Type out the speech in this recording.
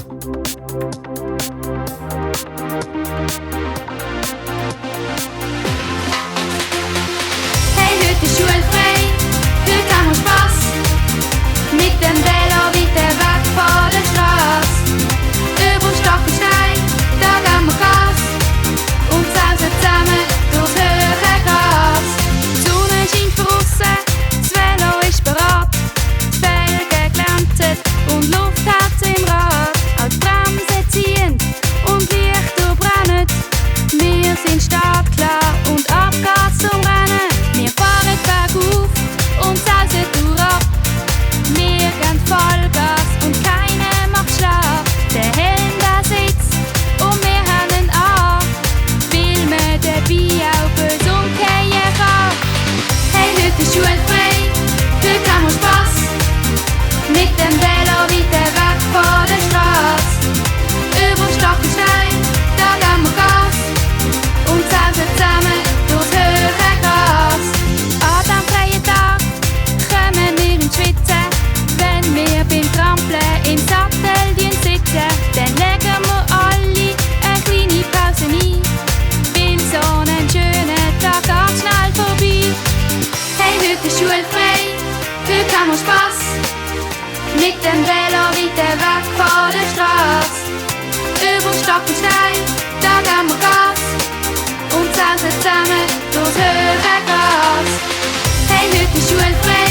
Hey, heute ist schulfrei, heute haben wir Spass. Mit dem Velo weiter weg von der Straße. Über Stock und Stein, da geben wir Gas. Und sausen zusammen durchs höhere Gras. Die Sonne scheint von aussen, das Velo ist bereit. Die Felgen glänzen und Luft hat im Rad. Auch die Bremsen ziehen und Lichter brennen. Wir sind startklar und ab geht's zum Rennen. Wir fahren bergauf und sausen durchab. Wir geben Vollgas und keiner macht schlapp. Der Helm, der sitzt und wir haben an, weil man dabei auch böse umkehren kann. Hey, heute ist schulfrei, heute haben wir Spass. Mit dem Velo weiter weg von der Straße. Über Stock und Stein, da geben wir Gas. Und sausen zusammen durchs höhere Gras. An diesem freien Tag kommen wir ins Schwitzen. Wenn wir beim Trampeln im Sattel sitzen, dann legen wir alle eine kleine Pause ein. Weil so ein schöner Tag geht schnell vorbei. Hey, heute ist schulfrei, heute haben wir Spass. Mit dem Velo weiter weg von der Straße. Über Stock und Stein, da geben wir Gas. Und sausen zusammen durchs höhere Gras. Hey, heute ist schulfrei,